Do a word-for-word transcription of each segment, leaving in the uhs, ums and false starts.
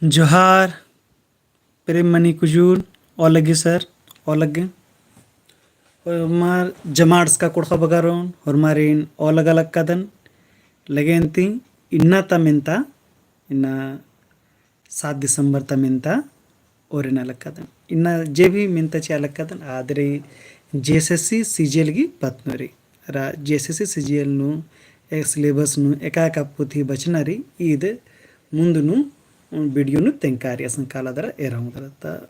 जोहार, प्रेम मनी कुजूर, ओलग्गी सर, ओलग्गी। होरमर जमाड़सका कुँड़ुख़ बगरोन, होरमारिन ओलग्गा लगदन, लगे अन्ती इन्ना ता मेन्ता, इन्ना सात दिसंबर ता मेन्ता ओरेना लगदन। इन्ना जे भी मेन्ता चिआ लगदन, आद रई JSSC CGL गही पत्त नू रई। अरा JSSC CGL नू, एक syllabus नू, एका एका पोथी बचना रई, ईद मुन्द नू video नू तेंगका रई, असन काला दरा एरा ओंगदरा। ता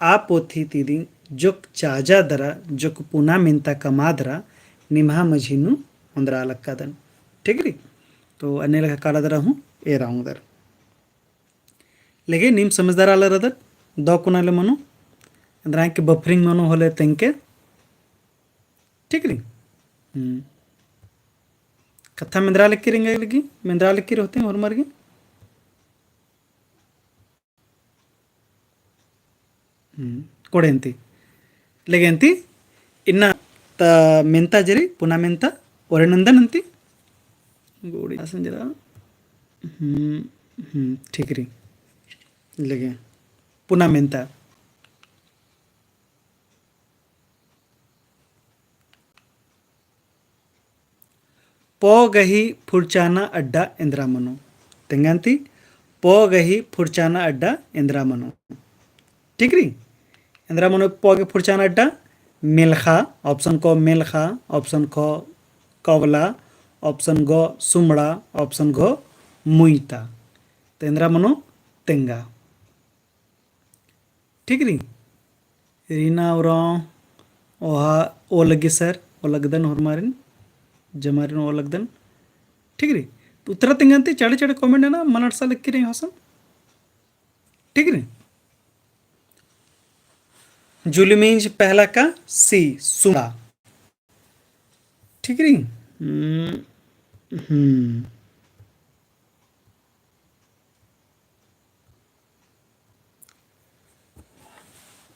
आ पोथी ती दिम जोक चाजा दरा, जोक पुना मेन्ता कमआ दरा, निम्हा मझी नू ओन्द्रा लगदन। ठीक रई? तो अन्ने लेखा काला दरा हूँ एरा ओंगदरा। लेकिन नीम समझदार आलर रअदर, दौ कुना ले मनो, एन्द्रा के buffering मनो होले तेंगके। ठीक रई? हम्म। कत्था मेंदरा लगी रई एंगा लगी, मेंदरा लगी रई होते होरमर गे। हम्म, कोड़े अन्ती। लेगे अन्ती, इन्ना ता मेन्ता जे रई, पुना मेन्ता, ओरे नन्दन अन्ती। गोड़ी आसन जरा। हम्म, हम्म, ठीक रई। लेगे, पुना मेन्ता। पौ गही फुरचाना अड्डा एन्द्रा मनो। तेंगा अन्ती, पौ गही फुरचाना अड्डा एन्द्रा मनो। ठीक रई? एन्द्रा मनो पौ गही फुरचाना अड्डा, मेलखा, option क मेलखा, option ख कवला, option ग सुमड़ा, option घ मुइता। तो एन्द्रा मनो तेंगा। ठीक रई? रीना उराँव, ओहा ओलग्गी सर, ओलग्गदन होरमारिन, जमारिन ओलग्गदन। ठीक रई? तो उत्तरा तेंगा अन्ती चाड़े चाड़े comment नना, मल अंड़सा लगी रई होसन। ठीक रई? जूली मिंज पहला का C, सुमड़ा। ठीक रई? हम्म, हम्म।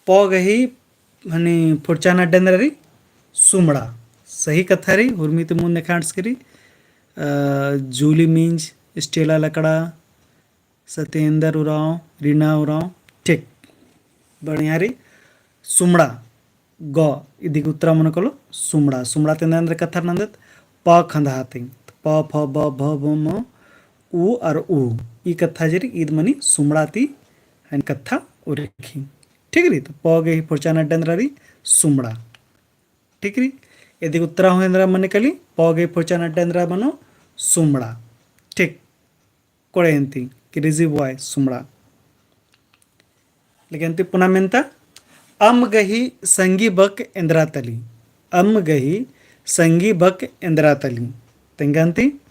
पौ गही हनी फुरचाना अड्डा एन्द्रा रई, सुमड़ा। सही कत्था रई, हुरमी ती मुन्द नेखा अंड़सकी रई। अ, जूली मिंज, स्टेला लकड़ा, सत्येंद्र उराँव, रीना उराँव, ठीक। बढ़िया रई। सुमड़ा, ग, इदी गही उत्तरा मनो कालो सुमड़ा। सुमड़ा ती एन्द्रा एन्द्रा कत्था नन्दत, प खंदहा ती। प, फ, ब, भ, ब, म, उ अरा उ। ई कत्था जे रई, ईद मनी सुमड़ा ती हनी कत्था उरखी। ठीक रई? तो पौ गही फुरचाना अड्डा एन्द्रा रई, सुमड़ा। ठीक रई? इदी गही उत्तरा हूँ एन्द्रा मनो काली, पौ गही फुरचाना अड्डा एन्द्रा मनो, सुमड़ा। ठीक। कोड़े अन्ती, crazy boy, सुमड़ा। लेकिन अन्ती पुना मेन्ता, अम्म गही संगी बक एन्द्रा तली। अम्म गही संगी बक एन्द्रा तली। तेंगा अन्ती,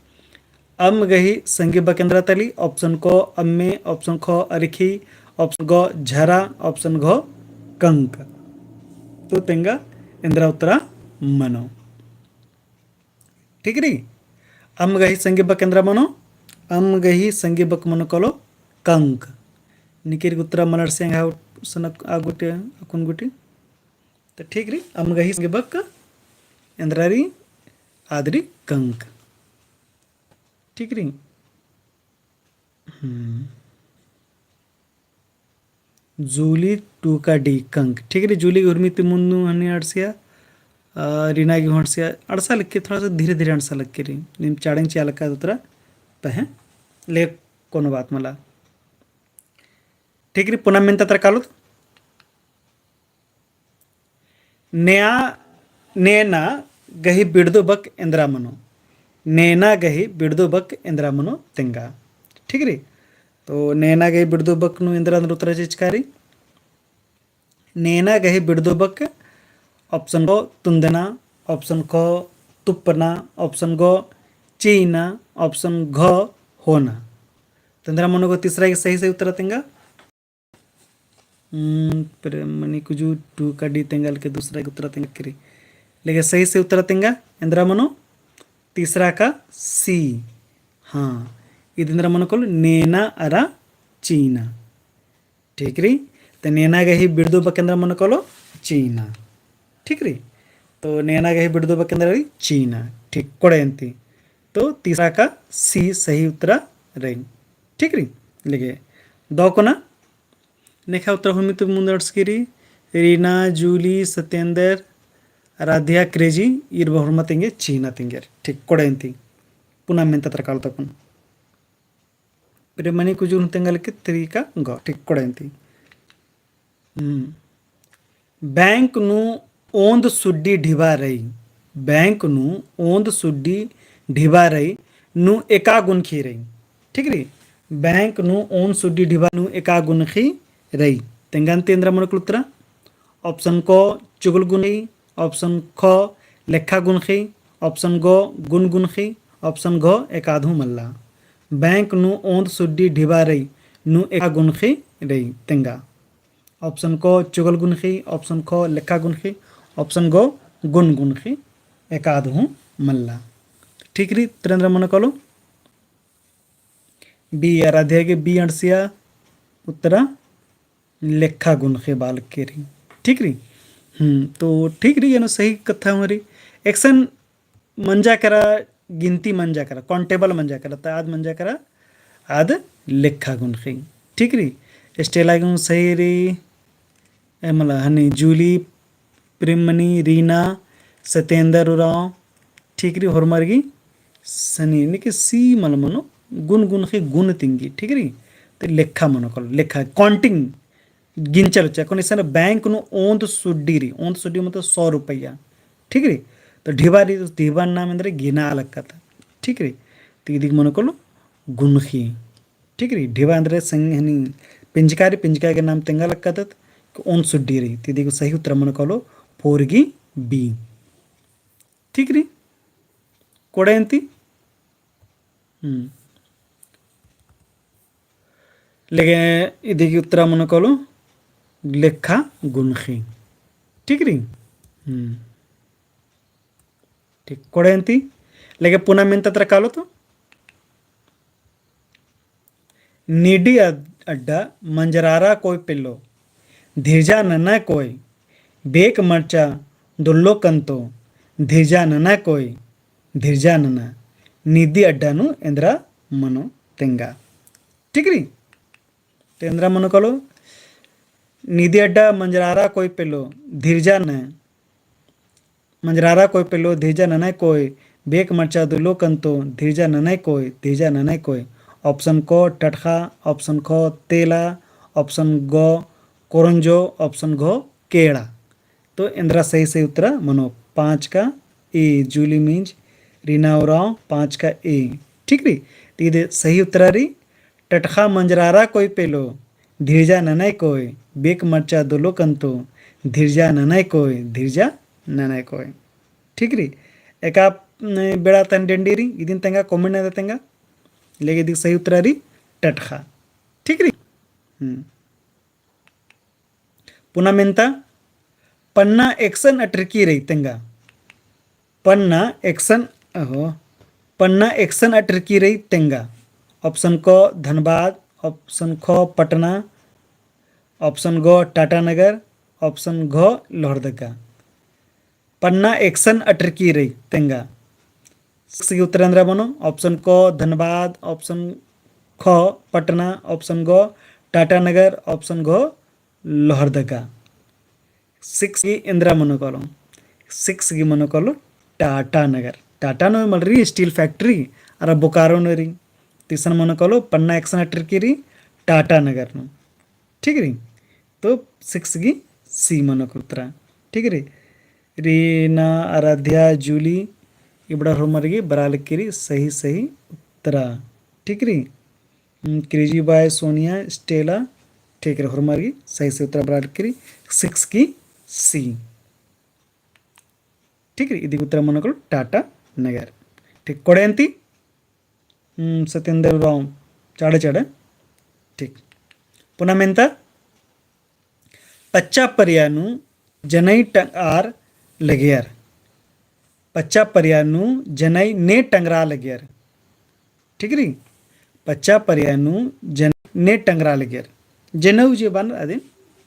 अम्म गही संगी बक एन्द्रा तली, option क अम्मे, option ख अरखी, option ग झरा, option घ कंक। तो तेंगा एन्द्रा उत्तरा मनो। ठीक रई? अम्म गही संगी बक एन्द्रा मनो, अम्म गही संगी बक मनो कालो कंक। निकिर गही उत्तरा मल अंड़से एंगा होसन अक-, आ गूटी, अक्कुन गूटी। तो ठीक रई, अम्म गही संगी बक एन्द्रा रई, आद रई कंक। ठीक रई? हम्म। जूली टू का D कंक। ठीक रई, जूली गही हुरमी ती मुन्द नू हनी अंड़सिया, अ, रीना गही हूँ अंड़सिया, अंड़सा लगी, थोड़ा सा धीरे धीरे अंड़सा लगी रई। नीम चाड़ेंग चिआ लगा उत्तरा पहें, ले कोनो बात मला। ठीक रई, पुना मेन्ता तरा कालोत। नेआ, नेना गही बिड़दो बक एन्द्रा मनो। नेना गही बिड़दो बक एन्द्रा मनो तेंगा। ठीक रई? तो नेना गही बिड़दो बक नू एन्द्रा एन्द्रा उत्तरा चिचका रई। नेना गही बिड़दो बक option क तुन्दना, option ख तुप्पना, option ग चीना, option घ होना। तो एन्द्रा मनो गो तीसरा गही सही सही उत्तरा तेंगा। हम्म, प्रेममणि कुजूर टू का D तेंगा लगे, दूसरा गही उत्तरा तेंगा केरी। लेकिन सही सही उत्तरा तेंगा, एन्द्रा मनो, तीसरा का C। हाँ, ईद एन्द्रा मनो कालो, नेना अरा चीना। ठीक रई? तो नेना गही बिड़दो बक एन्द्रा मनो कालो, चीना। ठीक रई? तो नेना गही बिड़दो बक एन्द्रा रई, चीना। ठीक, कोड़े अन्ती। तो तीसरा का C सही उत्तरा रई। ठीक रई? लेगे दौ कोना? नेखा उत्तरा होरमी ती मुन्द अंड़सकी रई, रीना, जूली, सत्येंद्र, आराध्या, क्रेजी, ईर बा होरमा तेंगे, चिन्हा तेंगेर। ठीक, कोड़ेन्ती। पुना मेन्ता तरा कालोत अक्कुन। प्रेमनी कुजूर हूँ तेंगा लगी तरीका ग। ठीक, कोड़ेन्ती। हम्म। बैंक नू ओन्द सुड्डी ढिबा रई। बैंक नू ओन्द सुड्डी ढिबा रई, नू एका गुनखी रई। ठीक रई? बैंक नू ओन्द सुड्डी ढिबा नू एका गुनखी रई। तेंगा अन्ती एन्दरा मनो कालो उत्तरा? Option क चुगल गुनखी, option ख लेखा गुनखी, option ग गुन गुनखी, option घ एकाद हूँ मल्ला। बैंक नू ओन्द सुड्डी ढिबा रई, नू एका गुनखी रई। तेंगा। Option क चुगल गुनखी, option ख लेखा गुनखी, option ग गुन गुनखी, एकाद हूँ मल्ला। ठीक रई, उत्तरा एन्दरा मनो कालो? B, आराध्या गे B अंड़सिया उत्तरा लेखा गुनखी बआ लगी रई। ठीक रई? हम्म, तो ठीक रई, एन्ने सही कत्था हूँ रई। एकसन मंजा केरा, गिनती मंजा केरा, countable मंजा केरा, त आद मंजा केरा, आद लेखा गुनखी। ठीक रई? स्टेला गे हूँ सही रई, ए मला हनी जूली, प्रेमनी, रीना, सत्येंद्र उराँव, ठीक रई, होरमर गे सनी, यानी कि C मला मनो, गुन गुनखी गुन तिंगी, ठीक रई? त लेखा मनो कालो, लेखा, counting, गिनचल होचा, अक्कुन इसन बैंक नू ओन्द सुड्डी रई, ओन्द सुड्डी मतलब सौ रुपया, ठीक रई? तो ढिबा रई, तो ढिबा नाम एन्दरा गिना लक्कत, ठीक रई? तो इदिगे मनो कालो गुनखी, ठीक रई? ढिबा एन्दरा संग हनी पिंजका रई, पिंजका गे नाम तेंगा लक्कत, कि ओन्द सुड्डी रई, तो इदिगे सही उत्तरा मनो कालो four गी B। ठीक रई? कोड़ेन्ती? हम्म। लेगे इदिगे उत्तरा मनो कालो लेखा गुनखी। ठीक रई? हम्म। ठीक, कोड़ेन्ती? लेगे पुना मेन्ता तरा कालोत। नीदी अड-, अड्डा मंजरारा कोय पेल्लो, धीरजा नना कोय, बेक मरचा दुल्लो कन्तो, धीरजा नना कोय, धीरजा नना, नीदी अड्डा नू एन्दरा मनो तेंगा। ठीक रई? तो एन्दरा मनो कालो, नीदी अड्डा मंजरारा कोय पेल्लो, धीरजा नना, मंजरारा कोय पेल्लो, धीरजा नना कोय, बेक मरचा दुल्लो कन्तो, धीरजा नना कोय, धीरजा नना कोय। Option क टटखा, option ख तेला, option ग कोरंजो, option घ केड़ा। तो एन्दरा सही सही उत्तरा मनो पाँच का A, जूली मिंज, रीना उराँव, पाँच का A। ठीक रई? तो इदे सही उत्तरा रई, टटखा मंजरारा कोय पेल्लो, धीरजा नना कोय, बेक मरचा दुल्लो कन्तो, धीरजा नना कोय, धीरजा नना कोय। ठीक रई? एका, न, बेड़ा तन डेंडी रई, इदिन तेंगा comment नना तेंगा, लेगे इदिगे सही उत्तरा रई टटखा। ठीक रई? हम्म। पुना मेन्ता, पन्ना एकसन अटरकी रई तेंगा। पन्ना एकसन, अहो, पन्ना एकसन अटरकी रई तेंगा। Option क धनबाद, option ख पटना, option ग टाटानगर, option घ लोहरदगा। पन्ना एकसन अटरकी रई तेंगा। Six गी उत्तरा एन्दरा मनो, option क धनबाद, option ख पटना, option ग टाटानगर, option घ लोहरदगा। Six गी एन्दरा मनो कालो, six गी मनो कालो टाटानगर। टाटा नू मल रई steel factory, अरा बोकारो नू रई। तो इसन मनो कालो पन्ना एकसन अटरकी रई टाटानगर नू। ठीक रई? तो six गी C मनो कालो उत्तरा। ठीक रई? रीना, आराध्या, जूली, इबड़ा होरमर गे बरआ लगी रई सही सही उत्तरा। ठीक रई? हम्म, क्रेजी बॉय, सोनिया, स्टेला, ठीक रई, होरमर गे सही सही उत्तरा बरआ लगी रई six गी C। ठीक रई, इदिगे उत्तरा मनो कालो टाटानगर। ठीक, कोड़ेन्ती? हम्म, सत्येंद्र उराँव, चाड़े चाड़े। ठीक। पुना मेन्ता, पच्चा परिया नू जनई टंगरआ लगियर। पच्चा परिया नू जनई ने टंगरआ लगियर। ठीक रई? पच्चा परिया नू जनई ने टंगरआ लगियर। जनऊ जे बअनर अदिन,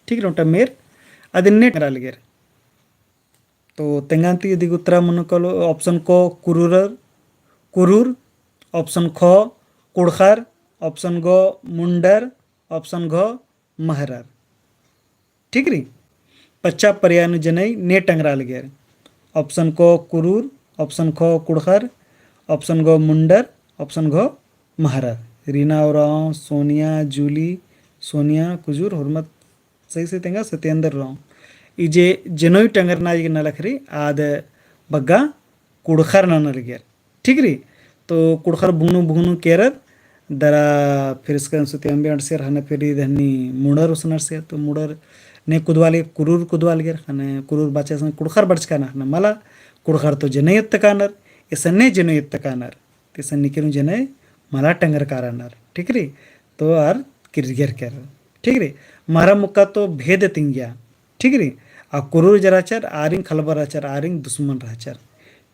ठीक रई, ओन्टा मेर, अदिन ने टंगरआ लगियर। तो तेंगा अन्ती इदिगे उत्तरा मनो कालो option क कुरुरर, कुरुर, option ख कुँड़ुख़र, option ग मुंडर, option घ महरर। ठीक रई। पच्चा परिया नू जनई ने टंगरा लगियर। Option क कुरुर, option ख कुँड़ुख़र, option ग मुंडर, option घ महरर। रीना उराँव, सोनिया, जूली, सोनिया कुजूर, होरमर सही सही तेंगा, सत्येंद्र उराँव। ई जे जनोई टंगरना जे नलख रई, आद बग्गा कुँड़ुख़र नना लगियर। ठीक रई। तो कुँड़ुख़र बुंगनू बुंगनू केरर, दरा फिर इसका सुती अम्बे अंड़सेर, ख़ने फिर ईद हन्नी मुंडर उसन अंड़सेर, तो मुंडर ने कुदवा लगियर, कुरुर कुदवा लगियर, ख़ने कुरुर बाचस कुँड़ुख़र बरचका ना, ख़ने मला कुँड़ुख़र तो जनोई एत्तका नर, एसन्ने जनोई एत्तका नर। ते सन्नी केरू जने मला टंगरका रअनर, ठीक रई। तो आर किर्रगियर केरर, ठीक रई। महरा मुक्का तो भेद तिंगिया, ठीक रई। आ कुरुर जे रहचर, आरिन खलबा रहचर, आरिन दुश्मन रहचर।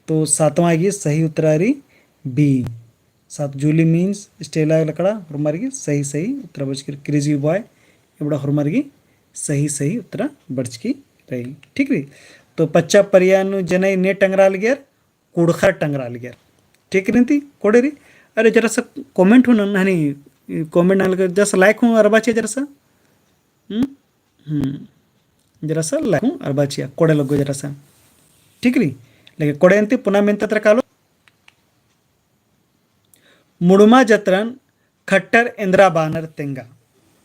तो सातवाँ गे सही उत्तरा रई B। सात जूली मीन्स स्टेला लकड़ा, होरमर गे सही सही उत्तरा बरचकी, crazy boy, इबड़ा होरमर गे सही सही उत्तरा बरचकी रई, ठीक रई। तो पच्चा परिया नू जनई ने टंगरा लगियर, कुँड़ुख़र टंगरा लगियर। ठीक रई ती कोड़े रई। अरे जरा सा comment हूँ नन हनी, comment नना लगियर, जरा सा like हूँ अरबा चिआ जरा सा। हम्म? हम्म। जरा सा like हूँ अरबा चिआ, कोड़े लग्गो जरा सा। ठीक रई। लेकिन कोड़े अन्ती पुना मेन्ता तरा कालो। मुड़मा जतरन खट्टर एन्द्रा बानर तेंगा।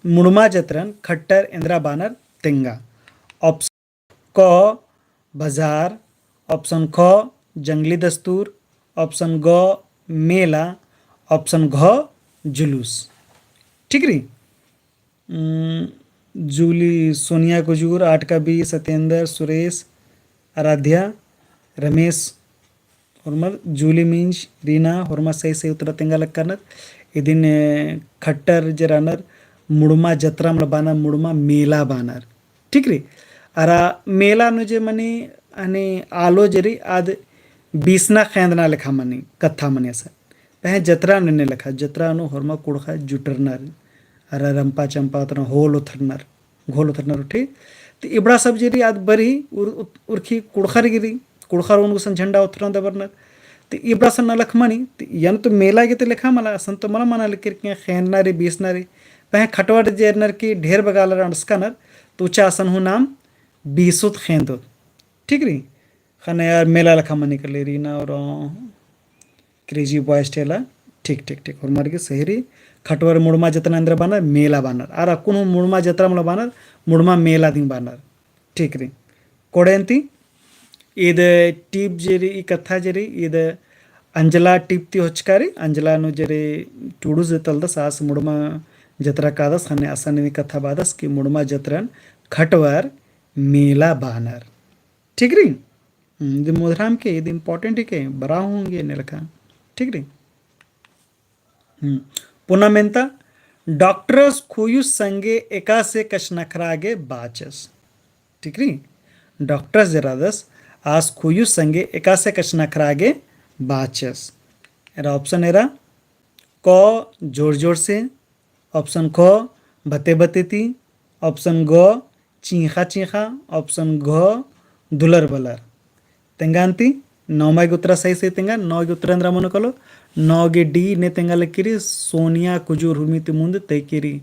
मुड़मा जतरन खट्टर एन्द्रा बानर तेंगा। Option क बजार, option ख जंगली दस्तूर, option ग मेला, option घ जुलूस। ठीक रई। उम, जूली, सोनिया कुजूर, आटका B, सत्येंद्र, सुरेश, आराध्या, रमेश, होरमर जूली मीन्स रीना, होरमर सही सही उत्तरा तेंगा लक्कनर। इदिन, ए, खट्टर जे रअनर, मुड़मा जतरा मला बानर, मुड़मा मेला बानर। ठीक रई। अरा मेला नू जे मनी, हनी आलो जे रई, आद बीसना खेंदना लेखा मनी, कत्था मनी असन। पहें जतरा नू ने लेखा, जतरा नू होरमा कुँड़ुख़र जुटरनर, अरा रम्पा चम्पा उतरना होल उथरनर, घोल उथरनर उठी। तो इबड़ा सब जे रई आद बरई, उर-, उर-, उरखी कुँड़ुख़र गे रई, कुँड़ुख़र ओन गुसन झंडा उथरना दबरनर। तो इबड़ा सन नलख मनी, तो यन तो मेला गे तो लेखा मला, असन तो मला मना लेकिन के खेंदना रई, बीसना रई। पहें खटवर जे रअनर की ढेर बग्गे आलर अंड़सकनर, तो उच्चा असन हूँ नाम बीसोत खेंदोत। ठीक रई। ख़ने आर मेला लेखा मनी कले रीना उराँव crazy boy स्टेला। ठीक, ठीक, ठीक। होरमर गे सही रई। खटवर मुड़मा जतरा एन्द्रा बानर, मेला बानर। आर अक्कुन हूँ मुड़मा जतरा मला बानर, मुड़मा मेला दिम बानर। ठीक रई। कोड़े अन्ती, ईद टीप जे रई, ई कत्था जे रई, ईद अंजला टीप ती होचका रई, अंजला नू जे रई टूड़ुस जे तलदस, आस मुड़मा जतरा कादस, ख़ने असन ई कत्था बादस कि मुड़मा जतरन खटवर मेला बानर। ठीक रई? हम्म, इद मोधराम के, इद important हिके, बरआ हूँ ओंगी एन्ने लेखा। ठीक रई? हम्म, पुना मेन्ता, डॉक्टरस खुयुस संगे एकासे कछनखरआ गे बाचस। ठीक रई? डॉक्टरस जे रअदस, आस खुयुस संगे एकासे कछनखरआ गे बाचस। एरा option एरा, क जोर जोर से, option ख बते बते ती, option ग चींख़ा चींख़ा, option घ दुलर बलर। तेंगा अन्ती, नौमा गे उत्तरा सही सही तेंगा, नौ गे उत्तरा एन्द्रा मनो कालो, नौ गे D ने तेंगा लगी रई, सोनिया कुजूर हुरमी ती मुन्द तइकी रई।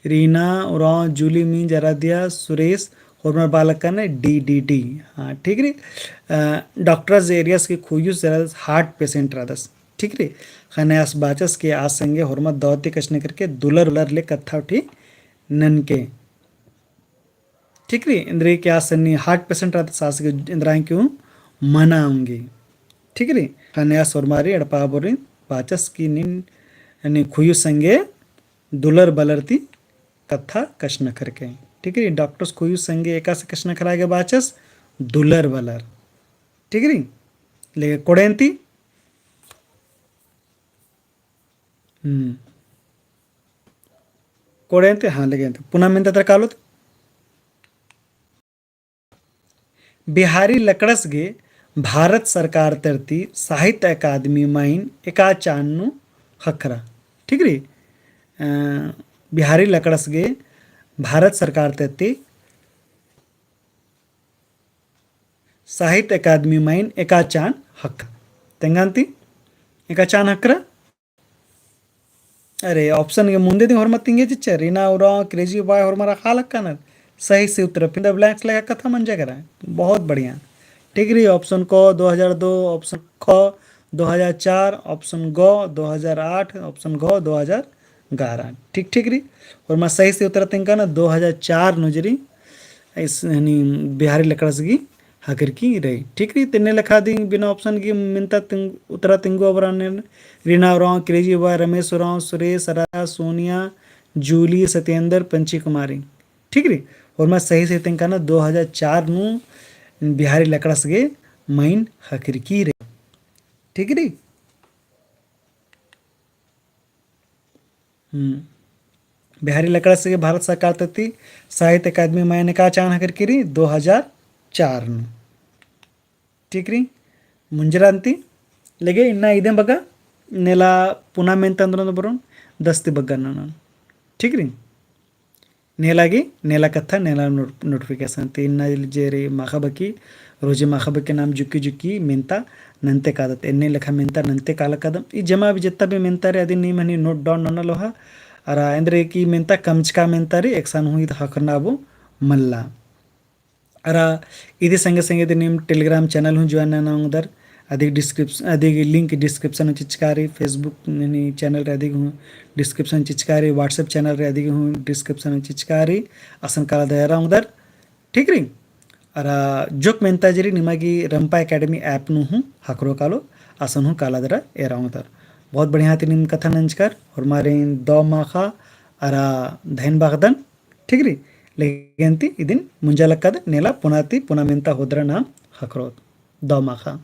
रीना, उराँव, जूली, मींज, आराध्या, सुरेश, होरमर बआ लक्कनर D, D, D। हाँ, ठीक रई। अ, डॉक्टरस जे रअदस की खुयुस जे रअदस heart patient रअदस। ठीक रई। ख़ने आस बाचस कि आस संगे होरमर दव ती कछनखरके दुलर उलर ले कत्था उठी ननके। ठीक रई, एन्देरगे कि आस सन्नी heart patient रअदस आस गे एन्देरगे कि हूँ मना ओंगी। ठीक रई, ख़ने आस होरमारी एड़पा बोरिन बाचस कि नीन, नीन खुयुस संगे दुलर बलर ती कत्था कछनखरके। ठीक रई, डॉक्टरस खुयुस संगे एकासे कछनखरआ गे बाचस दुलर बलर। ठीक रई, लेगे कोड़े अन्ती। हम्म। कोड़े अन्ती, हाँ, लेगे अन्ती। पुना मेन्ता तरा कालोत। बिहारी लकड़स गे भारत सरकार तरती साहित्य अकादमी माइन एका चान नू ख़क्खरा। ठीक रई? अ, बिहारी लकड़स गे भारत सरकार तरती साहित्य अकादमी माइन एका चान ख़क्खरा। तेंगा अन्ती एका चान ख़क्खरा। अरे, option के मुंदे दिम होरमा तिंगे चिच्चर, रीना उराँव, क्रेजी बॉय होरमर अख़ा लक्कनर। सही से उत्तर, fill the blanks लेखा कत्था मंजा केरा। बहुत बढ़िया। ठीक रई, option क दो हज़ार दो, option ख दो हज़ार चार, option ग दो हज़ार आठ, option घ दो हज़ार ग्यारह। ठीक, ठीक रई। होरमा सही से उत्तर तिंगकन दो हज़ार चार नू जे रई, इस, यानी बिहारी लकड़स गही ख़क्खरकी रई। ठीक रई, ते एन्ने लेखा दिम बिना option गही मेन्ता तिंग-, उत्तरा तिंगो अबड़ा ने, रीना उराँव, क्रेजी बॉय, रमेश उराँव, सुरेश, राजा, सोनिया, जूली, सत्येंद्र, पंची कुमारी। ठीक रई, होरमा सही से तिंगकन दो हज़ार चार नू बिहारी लकड़स गही मइन ख़क्खरकी रई। ठीक रई? हम्म। बिहारी लकड़स गही भारत सरकार तरती साहित्य अकादमी मइन का चान ख़क्खरकी रई दो हज़ार चार नू। ठीक रई? मुंजरा अन्ती। लेगे इन्ना इदेन बग्गे नेला पुना मेन्ता एन्दरा ओंगदर बरओन, दस ती बग्गे ननोन। ठीक रई? नेला गही, नेला कत्था, नेला नोट-, notification ती इन्ना जे रई माख़ा बकी, रोजे माख़ा बकी नाम जुक्की जुक्की मेन्ता नन्ते कादत, एन्ने लेखा मेन्ता नन्ते काला कादम। ई जमा भी जितना भी मेन्ता रई अदिन नीम हनी note down नना लोहा। अरा एन्देर की मेन्ता कमचका मेन्ता रई, एकसन हूँ ईद ख़क्खरना अबो मल्ला। अरा इदी संगे संगे इदी नीम Telegram channel हूँ join नना ओंगदर, अदिग description, अदिग link description नू चिचका रई, Facebook नी channel रई अदिग हूँ description चिचका रई, WhatsApp channel रई अदिग हूँ description नू चिचका रई, असन काला दरा एरा ओंगदर, ठीक रई? अरा जोक मेन्ता जे रई निमा गही रंपा Academy app नू हूँ ख़क्खरो कालो, असन हूँ काला दरा एरा ओंगदर। बहुत बढ़िया ती नीम कत्था नंजकर, होरमारिन दव माख़ा अरा धैन बअदन, ठीक रई? लेगे अन्ती इदिन मुंजा लक्कदन नेला पुना ती पुना मेन्ता होदरा नाम ख़क्खरोत। दव माख़ा।